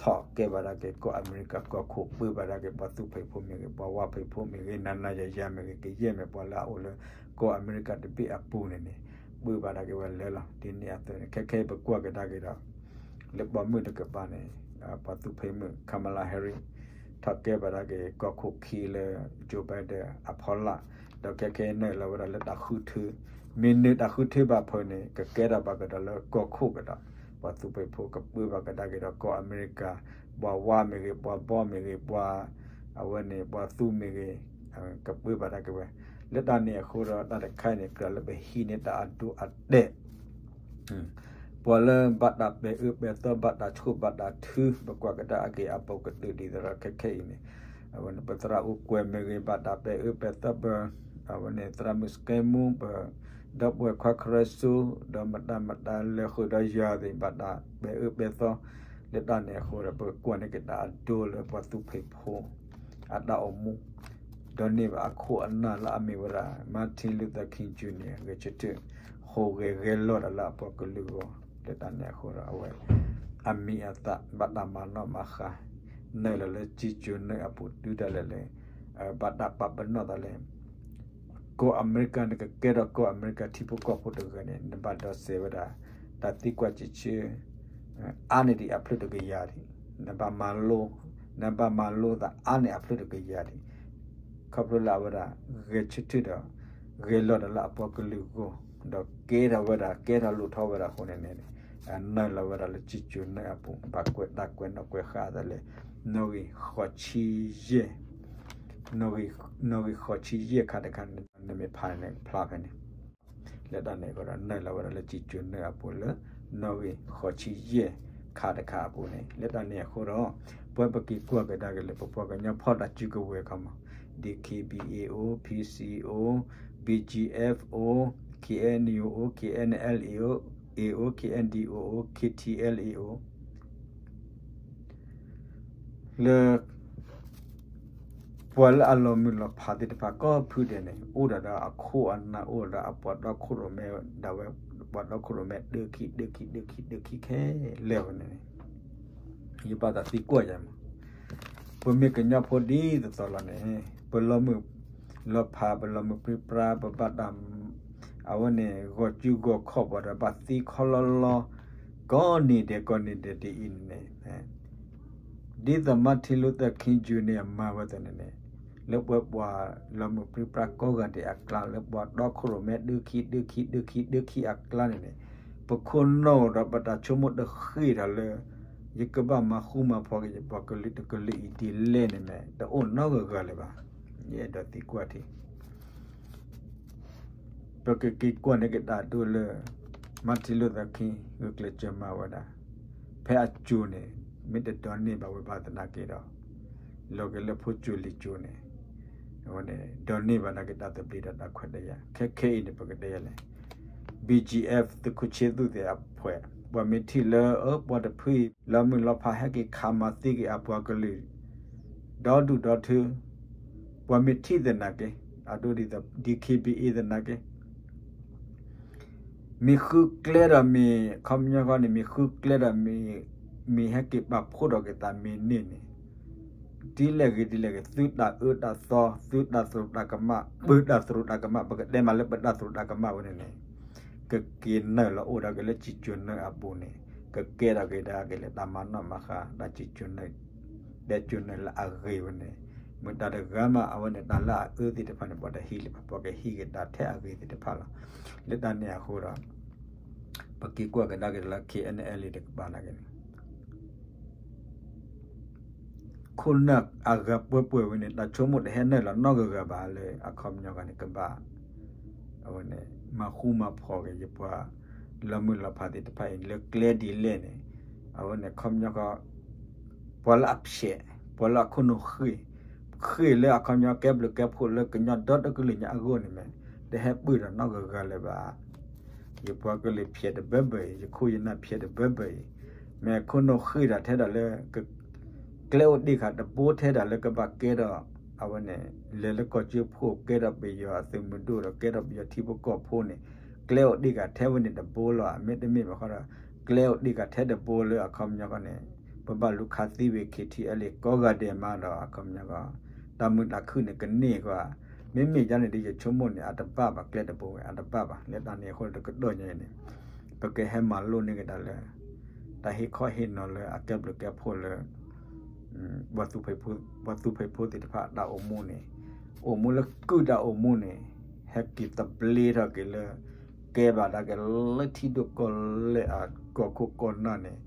ထီၣ်ကဲဘၣ်ဒၣ်က့ၤကီၢ်အမဲရကၤကီၢ်ခိၣ် ပၢဘၣ်ဒၣ်က့ၤပှၤသူဖံးဖိမ့ၢ်ဂ့ၤ ပှၤဝါဖံးဖိမ့ၢ်ဂ့ၤ နၤနၤယၤယၤမ့ၢ်ဂ့ၤ ကယဲၢ်မ့ၢ်ပှၤလၢအအိၣ်လၢ ကီၢ်အမဲရကၤတဘ့ၣ်အပူၤန့ၣ်န့ၣ် ပၢဘၣ်ဒၣ်က့ၤဝဲလၢလီၤ. ဒ်န့ၣ်အသိးန့ၣ် ခဲခဲအံၤပကွၢ်ကဒါက့ၤဒီး လၢပှၤမုၣ်တကပၤန့ၣ် ပှၤသူဖံးမုၣ် Kamala Harris ထီၣ်ကဲဘၣ်ဒၣ်က့ၤကီၢ်ခိၣ်ခံလၢ Joe Biden အဖီလာ် ဒီးခဲခဲအံၤနုာ်လီၤဝဲဒၣ်လၢတၢ်ဃုထၢ မ့ၢ်နုာ်တၢ်ဃုထၢဘၣ်ဖဲန့ၣ် ကကဲထီၣ်ဘၣ်ကဒီးလၢကီၢ်ခိၣ်ကဒီး ပှၤသူဖံးဖိကပၢဘၣ်ကဒါက့ၤဒီးကီၢ်အမဲရကၤ ပှၤဝါမ့ၢ်ဂ့ၤ ပှၤဘီမ့ၢ်ဂ့ၤ ပှၤ အဝဲန့ၣ် ပှၤသူမ့ၢ်ဂ့ၤ ကပၢဘၣ်ဒၣ်က့ၤဝဲ လၢတၢ်န့ၣ်အဃိဒီး တၢ်တခါအံၤန့ၣ် ကြၢးလၢပဟံးန့ၢ်တၢ်အဒိအတဲာ် ပှၤလၢဘၣ်တၢ်ပဲာ်အၢပဲာ်သီ ဘၣ်တၢ်ဆိၣ်ဘၣ်တၢ်ထု ပကွၢ်ကဒါအက့ၤအဘူးကတၢၢ်ဒ်သိးဒီးခဲခဲအံၤန့ၣ် အဝဲန့ၣ် ပသရၣ်အိၣ်ကွဲးမ့ၢ်ဂ့ၤ ဘၣ်တၢ်ပဲာ်အၢပဲာ်သီ ပ အဝဲန့ၣ် သရၣ်မုၣ်စကဲမူ ပ ဒီပုၢ်ဝဲၢ်ခွါခရၢစိ ဒီးမတၤမတၤလဲၤဃုာ်ဒီးယၤသ့ၣ် ဘၣ်တၢ်ပဲာ်အၢပဲာ်သီ လၢတၢ်န့ၣ်အဃိဒီး ပကွၢ်န့ၢ်က့ၤတၢ်အဒိလၢပှၤသူဖံးဖိ အတၢ်အိၣ်မူ ဒိးန့ၢ်ဘၣ်အခိၣ်အနၢ်လၢအမ့ၢ်ဝဲဒၣ် Martin Luther King Junior ဂဲၤဆၢထၢၣ် ဟူးဂဲၤဂဲၤလီၤဒီးလၢအပှၤကလုာ်အဂီၢ် လၢတၢ်န့ၣ်အဃိဒီး အဝဲ အမံၤအသၣ် ဘၣ်တၢ်မၤနီၣ်မၤဃါ နုာ်လီၤလၢစံၣ်စိၤနၢအပူၤတုၤဒၣ်လဲာ်လၢ ဘၣ်တၢ်ပာ်ပနီၣ်သးလၢ ကီၢ်အမဲရကၤန့ၣ် ကကဲထီၣ်ကီၢ်အမဲရကၤထံဖိကီၢ်ဖိတဂၤန့ၣ် နဘၣ်ဒိးစဲးဝဲဒၣ် တၢ်သံကွၢ်စံးဆၢ အါန့ၢ်ဒံးအဖျၢၣ်တကယၤဒံး နဘၣ်မၤလိ နဘၣ်မၤလိသးအါန့ၢ်အဖျၢၣ်တကယၤဒံး ခီဖျိလၢအဝဲဒၣ် ဂဲၤဆၢထၢၣ်ဒီး ဂဲၤလီၤဒီးလၢအပှၤကလုာ်အဂီၢ် ဒီးကဲထီၣ်ဝဲဒၣ် ကဲထီၣ်လိၣ်ထီၣ်ဝဲဒၣ်အဃိန့ၣ်န့ၣ် နုာ်လီၤဝဲဒၣ်လၢစံၣ်စိၤနၢအပူၤ ဘၣ်ကွဲးတၢ်ကွဲးနီၣ်ကွဲးဃါသးလၢ နီၣ်ဂံၢ်ဃိးဆံယဲၢ် နီၣ်ဂံၢ်ဃိးဆံယဲၢ်ခါတခါန့ၣ် နမ့ၢ်ဖးန့ၣ်ဖျါဖဲန့ၣ် လၢတၢ်န့ၣ်အဃိဒီး နုာ်လီၤဝဲဒၣ်လၢစံၣ်စိၤနၢအပူၤလၢ နီၣ်ဂံၢ်ဃိးဆံယဲၢ်ခါတခါအပူၤန့ၣ် လၢတၢ်န့ၣ်အဃိဒီး ပဝဲပက့ၤကွၢ်ကဒါက့ၤလၢပပှၤကညီဖီၣ်တၢ်စုကဝဲၤခီမး DKBA အိၣ် PC အိၣ် BGF အိၣ် KNU အိၣ် KNLA အိၣ် KNDO အိၣ် KTLA အိၣ် လၢ ပှၤလၢအလီၤမုၢ်လီၤဖးသ့ၣ်တဖၣ်ကိးဖုဒဲးန့ၣ် အိၣ်ဒၣ်ဒီးအခိၣ်အနၢ် အိၣ်ဒၣ်ဒီးအပှၤတီခိၣ်ရိၣ်မဲဒၣ်ဝဲ ပှၤတီခိၣ်ရိၣ်မဲဒၢခံဒၢခံဒၢခံဒၢခံခဲလၢာ်ဝဲန့ၣ် ယဘၣ်သးသံကွၢ်ယၤမး ပမ့ၢ်ကညီဖိဒ်သိးသိးလီၤန့ၣ် ပလီၤမုၢ်လီၤဖး ပလီၤမုၢ်ပြံပြါ ပဘၣ်တၢ် အဝဲန့ၣ် ဂီၤစုဂီၤခီၣ်ပှၤဒီးဘၣ်သံခီလီလီ ကိးနံၤဒဲးကိးနံၤဒဲးဒ်အံၤန့ၣ် ဒ်သိး Martin Luther King Junior မၤဝဲသ့ၣ်န့ၣ်န့ၣ် လၢပှၤပှၤလီၤမုၢ်ပြံပြါကိးဂၤဒဲးအကျါ လၢပှၤတီခိၣ်ရိၣ်မဲဒၢခံဒၢခံဒၢခံဒၢခံအကျါန့ၣ်န့ၣ် ပခိၣ်နူာ်ဒီးပတၢ်ဆိကမိၣ်တဃ့ၢ်ဒီးလၢ ယကဘၣ်မၤဃူမၤဖိးက့ၤယပှၤကလုာ်တကလုာ်အံၤဒ်လဲၣ်န့ၣ်န့ၣ် တအိၣ်နီတဂၤဂၤလၢၤဘၣ်. ယအဲၣ်ဒိးသံကွၢ်ထံ ပကက့ၤကွၢ်န့ၢ်က့ၤတၢ်ဒိလၢ Martin Luther King ဂုာ်ကျဲးစၢးမၤဝဲဒၣ် ဖဲအစိၤန့ၣ် မ့ၢ်တဒိးန့ၢ်ဘၣ်ဝဲဘၣ်သနာ်က့ဒီး လီၤက့ၤလၢဖိစိၤလံၤစိၤန့ၣ် အဝဲန့ၣ် ဒိးန့ၢ်ဘၣ်နာ်က့တၢ်သဘျ့ဒီးတၢ်ခွဲးတၢ်ယာ် ခဲခဲအံၤန့ၣ် ပကတဲယၤလဲၣ် BGF သုးခိၣ်ဆ့သူၣ်သ့ၣ်အဖှဲး ပှၤမ့ၢ်ထံၣ်လၢ အၢ ပှၤတဖုအံၤ လီၤမုၢ်လီၤဖးဟဲက့ၤခးမၤသံက့ၤအပှၤကလုာ် ဒီဒူၣ်ဒီထၢ ပှၤမ့ၢ်ထံၣ်သနာ်က့ အဒိဒ်သိး DKBA သနာ်က့ မ့ၢ်ဃုကျဲဒီးမ့ၢ် ခီပညီဃီန့ၣ် မ့ၢ်ဃုကျဲဒီးမ့ၢ် မ့ၢ်ဟဲက့ၤပာ်ဖှိၣ်ထီၣ်က့ၤသးမ့ၢ်န့ၢ်န့ၣ် ဒ်လဲၣ်ဂ့ၤဒ်လဲၣ်ဂ့ၤ သုတၢ်အၢတၢ်သီ သုတၢ်သရူးတၢ်ကမၣ် ပတၢ်သရူးတၢ်ကမၣ် ပကတဲမးလၢပတၢ်သရူးတၢ်ကမၣ်ဝဲန့ၣ်န့ၣ် ကက့ၤနုာ်လီၤအိၣ်ဒီးက့ၤလၢစံၣ်စိၤနၢအပူၤန့ၣ် ကကဲထီၣ်က့ၤဒၣ်က့ၤလၢတၢ်မၤနီၣ်မၤဃါ တၢ်စံၣ်စိၤနၢ တဲစိၤနၢလၢအဂ့ၤဝဲန့ၣ် မ့ၢ်တၢ်တဂၤမး အဝဲန့ၣ် တၢ်လၢအအၢသ့ၣ်တဖၣ်န့ၣ် ပှၤတဟံးလၢၤဘၣ် ပှၤကဟံးက့ၤတၢ်ထဲအဂ့ၤသ့ၣ်တဖၣ်လီၤ. လၢတၢ်န့ၣ်အဃိဒီး ပက့ၤကွၢ်ကဒါက့ၤလၢ KNLA တကပၤနာ်က့န့ၣ် ခိၣ်နၢ်အဂၤပှဲၤပှဲၤဝဲန့ၣ် တၢ်ဆိကမိၣ်တဟဲနုာ်လီၤနီတဂၤဂၤဘၣ်လၢအခီပညီဂၤန့ၣ် ကဘၣ် အဝဲန့ၣ် မၤဃူမၤဖိးက့ၤယပှၤလီၤမုၢ်လီၤဖးသ့ၣ်တဖၣ်အံၤ လၢကျဲဒ်လဲၣ်န့ၣ် အဝဲန့ၣ် ခီပညီဃီ ပှၤလၢအဖျဲး ပှၤလၢအခိၣ်နူာ်ဃ့ၢ် ဃ့ၢ်လၢအခီပညီကဲဘျုးကဲဖှိၣ်လၢကညီဒီတကလုာ်ညါအဂီၢ်န့ၣ်မ့ၢ် တဟဲပၢၢ်ဒီးနီတဂၤဂၤလၢၤဘၣ်. ယပှၤကလုာ်ဖျဲးတဘၢဘၢအံၤ, ယခိၣ်ယနၢ်ဖျဲးတဘၢဘၢအံၤ, မ့ၢ်ခိၣ်နူာ်ဃ့ၢ်ဒီးထဲဒၣ်လၢ ကျဲအိၣ်ဒံးခါတဘိထဲဒၣ်လၢကဘၣ်ကဲဒီး အဝဲန့ၣ် လဲၤလၢကီၢ်ကၠိဖိ ကဲဒီးပယီၤအသုးမုၢ်ဒိၣ်ဒီး ကဲဒီးပယီၤထံဖိကီၢ်ဖိန့ၣ် ကျဲအိၣ်ဒံးခါထဲဝဲန့ၣ်တဘိလီၤ. မ့တမ့ၢ်ဘၣ်ဃီဒီး ကျဲအိၣ်ဒံးခါထဲတဘိလၢအခီပညီဃီန့ၣ် ပဘၣ်လူၤခးသံဝံၤ ခံထံၣ်အဲလံ ကိးဂၤဒဲးမးဒီး အခီပညီဃီ တၢ်မုာ်တၢ်ခုၣ်န့ၣ်ကန့ၢ်ကွၢ်. မ့မ့ၢ်ဒ်န့ၣ်ဒီး ယဆိကမိၣ်န့ၣ် အတဘၣ်ဘၣ် ကျဲတဘိဝဲ အတဘၣ်ဘၣ်. လၢတၢ်န့ၣ်အဃိဒီး တကတီၢ်ညါအံၤန့ၣ် ပကဟဲမၤလိန့ၢ်ကဒါလၢ တၢ်ဟ့ၣ်ခီဟ့ၣ်နီၤလၢအကဲဘျုးကဲဖှိၣ်လၢ ပှၤသူၣ်ဖှံဖိသ့ၣ်တဖၣ်အတၢ်အိၣ်မူန့ၣ် အိၣ်မူလၢကုၢ်တၢ်အိၣ်မူန့ၣ် ဟဲက့ၤသဘျ့ထီၣ်က့ၤလၢ ကဲဘၣ်ဒၣ်က့ၤလၢထံဒိၣ်ကီၢ်လဲၢ်အကီၢ်ခိၣ်ကီၢ်နၢ်န့ၣ်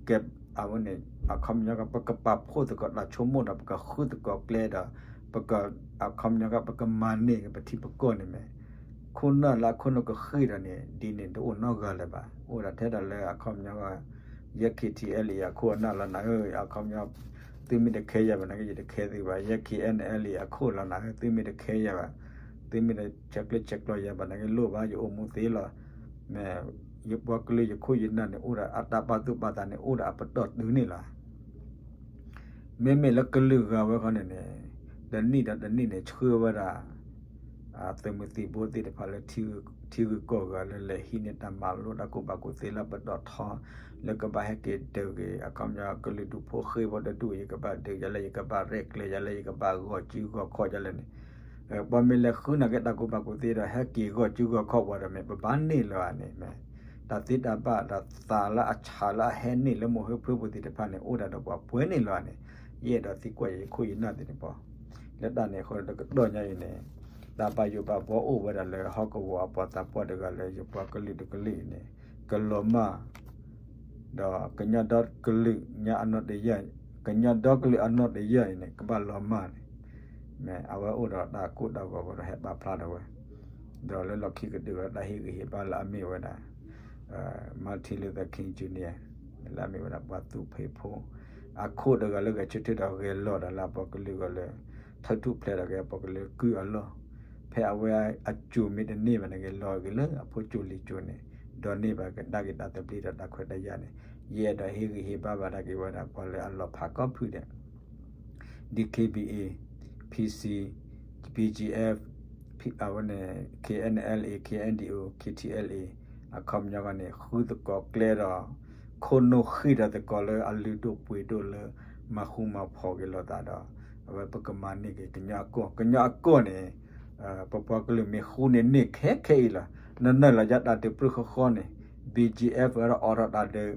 ကဲအဝဲန့ၣ် အခီပညီက ပကပာ်ဖှိၣ်သကိးတၢ်ဆိကမိၣ်ဒီး ပကဃုသကိးကျဲဒီး ပက အခီပညီက ပကမၤန့ၢ်က့ၤပထံပကီၢ်န့ၣ်မ့ၢ် ခိၣ်နၢ်လၢအခိၣ်နူာ်ကဃ့ၢ်ဒီးန့ၣ် ဒ်န့ၣ်တအိၣ်နီတဂၤလၢၤဘၣ်. အိၣ်ဒၣ်ထဲဒၣ်လၢအခီပညီက ယဲ ခံထံၣ်အဲလံ အခိၣ်အနၢ်လီၤနၤဧၢ, အခီပညီ သုမ့ၢ်တခဲယၤဘၣ်နာ်က့ ယတခဲသုဘၣ်. ယဲ ခံထံၣ်အဲလံ အခိၣ်လီၤနၤဧၢ, သုမ့ၢ်တခဲယၤဘၣ်, သုမ့ၢ်တဆဲးကျၢဆဲးကျိးယၤဘၣ်နာ်က့ လိၣ်ဘၣ် ယအိၣ်မူသ့လီၤ. မ့ၢ် ယပှၤကလုာ်ယခိၣ်ယနၢ်န့ၣ် အိၣ်ဒီးအတၢ်ပာ်သူၣ်ပာ်သးန့ၣ် အိၣ်ဒီးအပတီၢ်တုၤန့ၣ်လီၤ. မ့မ့ၢ်လၢကလုာ်ဂၤဝဲဃီန့ၣ်န့ၣ် တနံၣ်ဒီးတနံၣ်န့ၣ် ဆှၢဝဲဒၣ် သုးမုၢ်သံၣ်ဘိသ့ၣ်တဖၣ်လၢ ထံဂုၤကီၢ်ဂၤလၢလဲၤဟံးန့ၢ်တၢ်မၤလိတၢ်ကူၣ်ဘၣ်ကူၣ်သ့လၢပတီၢ်ထီ လၢကဘၣ်ဟဲက့ၤဒုးက့ၤ အခီပညီကလုာ်ဒူၣ်ဖိဃ့ဖိတဒူၣ် ယကဘၣ်ဒုးယၤလဲၣ် ယကဘၣ်ရဲၣ်ကျဲၤယၤလဲၣ် ယကဘၣ်ဂီၤစုဂီၤခီၣ်ယၤလဲၣ်န့ၣ် ပှၤမ့ၢ်လဲၤဃုနၤက့တၢ်ကူၣ်ဘၣ်ကူၣ်သ့ဒီး ဟဲက့ၤဂီၤစုဂီၤခီၣ်ပှၤဒီးမ့ၢ် ပဘၣ်န့ၢ်လၢၤဧါန့ၣ်မ့ၢ် တၢ်သ့တၢ်ဘၣ်ဒီးသးလၢအဆၣ်လၢအဟဲန့ၢ်လၢမိၢ်ဟၢဖၢပူၤသ့ၣ်တဖၣ်န့ၣ် အိၣ်ဒၣ်ဒီးပှၤပှဲၤန့ၢ်လၢၤဧါန့ၣ် ယအဲၣ်ဒိးသံကွၢ်ယခိၣ်ယနၢ်သ့ၣ်တဖၣ် လၢတၢ်န့ၣ်အဃိဒီးတကတီၢ်ညါအံၤန့ၣ် တၢ်ဘၣ်ယိၣ်ဘၣ်ဘှီအိၣ်ဝဲဒၣ်လၢဟီၣ်ကဝီၤအပှၤသးပှၢ်တဂၤလၢယပှၤကလုာ်တကလုာ်အံၤန့ၣ် ကလီၤမၢ် ဒီးကညီဒီကလုာ်ညါအနီၢ်တယၢ် ကညီဒီကလုာ်အနီၢ်တယၢ်အံၤန့ၣ် ကဘၣ်လီၤမၢ်န့ၣ် မ့ၢ်အဝဲအိၣ်ဒီးတၢ်ကိၢ်တၢ်ဂီၤအဃိဒီးဟဲပာ်ဖျါထီၣ်ဝဲ ဒီးလၢလီၢ်ခံကတၢၢ်ဝဲတၢ်ဟ့ၣ်ဂံၢ်ဟ့ၣ်ဘါလၢအမ့ၢ်ဝဲဒၣ် Martin Luther King Junior လၢအမ့ၢ်ဝဲဒၣ်ပှၤသူၣ်ဖှံဖိ အခိၣ်တဂၤလၢဂဲၤဆၢထၢၣ်ဒီးဂဲၤလီၤဒီး လၢအပှၤကလုာ်ဂီၢ်လၢ ထုးထူၣ်ဖျဲးထီၣ်က့ၤအပှၤကလုာ်ကုၢ်အလီၢ် ဖဲအဝဲအစိၤမ့ၢ်တန့ၢ်ဘၣ်န့ၣ် ဂဲၤလီၤက့ၤလၢအဖိစိၤလံၤစိၤန့ၣ် ဒိးန့ၢ်ဘၣ်ကဒါက့ၤတၢ်သဘျ့ဒီးတၢ်ခွဲးတၢ်ယာ်န့ၣ် ယအဲၣ်ဒိးဟ့ၣ်ဂံၢ်ဟ့ၣ်ဘါဘၣ်ဒၣ်က့ၤဝဲဒၣ်ပှၤလၢအလီၤဖးကီၢ်ဖုဒဲး DKBA, PC, BGF, အဝဲန့ၣ် KNLA, KNDO, KTLA အခီပညီဃီန့ၣ် ဃုသကိးကျဲဒီး ခိၣ်နူာ်ဃ့ၢ်ဒီးသကိးလၢအလုၢ်ဒိၣ်ပှ့ၤဒိၣ်လၢ မၤဃူမၤဖိးက့ၤလိာ်သးဒီး အဝဲပကမၤန့ၢ်က့ၤကညီအကီၢ် ကညီအကီၢ်န့ၣ် ပပှၤကလုာ်မ့ၢ်ဃူန့ၣ်န့ၢ်ခဲခဲအံၤလီၤ. နနၢ်လီၤယတၢ်ဒုးပြံၢ်ဃီဃီန့ၣ် BGF ဒီးအိးထီၣ်တၢ်ဒုး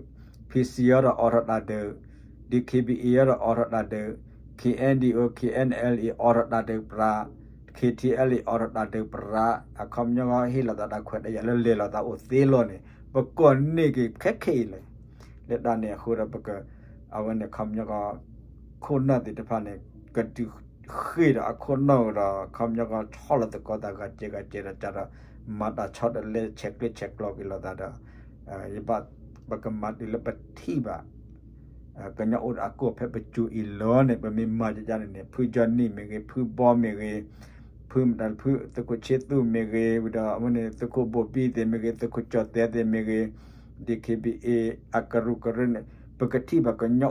PC ဒီးအိးထီၣ်တၢ်ဒုး DKBA ဒီးအိးထီၣ်တၢ်ဒုး KNDO KNLA အိးထီၣ်တၢ်ဒုးပြး KTLA အိးထီၣ်တၢ်ဒုးပြး အခီပညီဟ့ၣ်လီၤသးတၢ်ခွဲးတၢ်ယာ်လၢလဲၤလီၤသးအိၣ်သ့လီၤန့ၣ် ပကိးန့ၢ်က့ၤခဲခဲအံၤလီၤ. လၢတၢ်န့ၣ်အဃိဒီးပက အဝဲန့ၣ်အခီပညီ ခိၣ်နၢ်သ့ၣ်တဖၣ်န့ၣ် ကဒုးဃ့ၢ်ဒီးအခိၣ်နၢ်ဒီး အခီပညီဆီၣ်လီၤသကိးသးဂၤစဲးဂၤစဲးဒီးကဒီး မၤတၢ်ဆီတလဲဆဲးကျၢဆဲးကျိးက့ၤလိာ်သးဒီး ယဘၣ် ပကမၤတုၤလၢပထံၣ်ဘၣ် ကညီအိၣ်ဒီးအကီၢ်ဖဲပစိၤအံၤလီၤန့ၣ် ပမ့ၢ်မၤဒ်န့ၣ်န့ၣ် ဖုကၠီနံၣ်မ့ၢ်ဂ့ၤ ဖုဘီမ့ၢ်ဂ့ၤ ဖုမတၤဖုသုးခိၣ်ဆ့သူၣ်မ့ၢ်ဂ့ၤ ဒီးအဝဲန့ၣ်သုးခိၣ်ဘိၣ်ဘံၣ်သ့ၣ်မ့ၢ်ဂ့ၤ သုးခိၣ်ကၠီၣ်သဲးသ့ၣ်မ့ၢ်ဂ့ၤ DKBA အကရူၢ်ကရၢန့ၣ် ပကထံၣ်ဘၣ် ကည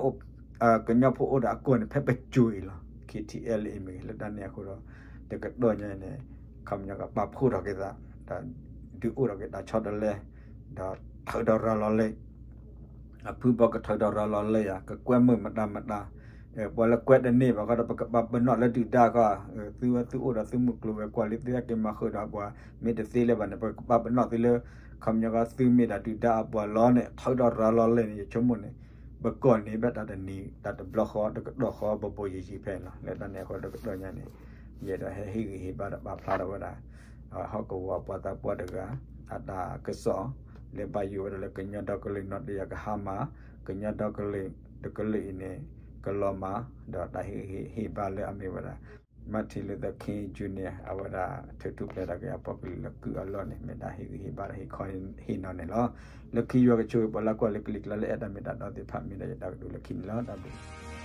ီဖိအိၣ်ဒီးအကီၢ်န့ၣ် ဖဲပစိၤအံၤလီၤ. KTLA မ့ၢ်ဂ့ၤ လၢတၢ်န့ၣ်အဃိဒီး တကတီၢ်ညါအံၤန့ၣ် အခီပညီကပာ်ဖှိၣ်ထီၣ်က့ၤသး ဒီးဒုးအိၣ်ထီၣ်က့ၤတၢ်ဆီတလဲ ဒီးထုးဒီးရၤလီၤလံ အဖုဘီကထုးဒီးရၤလီၤလံဧါ ကကွဲမုာ်မတၤမတၤ ပှၤလၢကွဲတန့ၢ်ဘၣ်ဃီဒီး ပကပာ်ပနီၣ်လၢဒုၣ်ဒါခီ သုဝဲသုအိၣ်ဒီးသုမုၢ်ကျိၤဝဲၤကွာ်လံ သုဟဲက့ၤမၤဃုာ်ဒီးပှၤ မ့ၢ်တသ့လၢၤဘၣ်န့ၣ် ပကပာ်ပနီၣ်သုလၢ အခီပညီကီ သုမ့ၢ်ဒၣ်ဒုၣ်ဒါအပှၤလီၤန့ၣ် ထုးဒီးရၤလီၤလံန့ၣ် ယဆိကမိၣ်န့ၣ် ပကိးန့ၢ်ဘၣ်တၢ်တနံၤ တၢ်တဘျီဃီ တကတီၢ်ဃီ ဘိးဘိးယံၤယံၤဖဲန့ၣ်လီၤ. လၢတၢ်န့ၣ်အဃိဒီးတကတီၢ်ညါန့ၣ် ယအဲၣ်ဒိးဟဲဟ့ၣ်ဂံၢ်ဟ့ၣ်ဘါဒီးပာ်ဖျါထီၣ်ဝဲဒၣ် ဟီၣ်ကဝီၤပှၤသးပှၢ်တဂၤ အတၢ်ကစီၣ် လၢဘၣ်ယိၣ်ဝဲဒၣ်လၢကညီဒီကလုာ်နီၢ်တယၢ်ကဟါမၢ် ကညီဒီကလုာ်တကလုာ်အံၤန့ၣ် ကလီၤမၢ် ဒီးတၢ်ဟ့ၣ်ဂံၢ်ဟ့ၣ်ဘါလၢအမ့ၢ်ဝဲဒၣ် Martin Luther King Junior အဝဲဒၣ်ထုးထူၣ်ဖျဲးထီၣ်က့ၤအပှၤကလုာ်လၢကုၢ်အလီၢ်န့ၣ် မ့ၢ်တၢ်ဟ့ၣ်ဂံၢ်ဟ့ၣ်ဘါဒီးဟ့ၣ်ခီဟ့ၣ်နီၤန့ၣ်လီၤ. လၢခံယွၤကဆိၣ်ဂ့ၤပှၤလၢကွၢ်လၢကလံၤကျါလၢအဲၣ်တၢ်မ့ၢ်တၢ်တီသ့ၣ်တဖၣ် မ့ၢ်ဒၣ်ယတၢ်ကတိၤလၢခံန့ၣ်လီၤ. တၢ်ဘျုး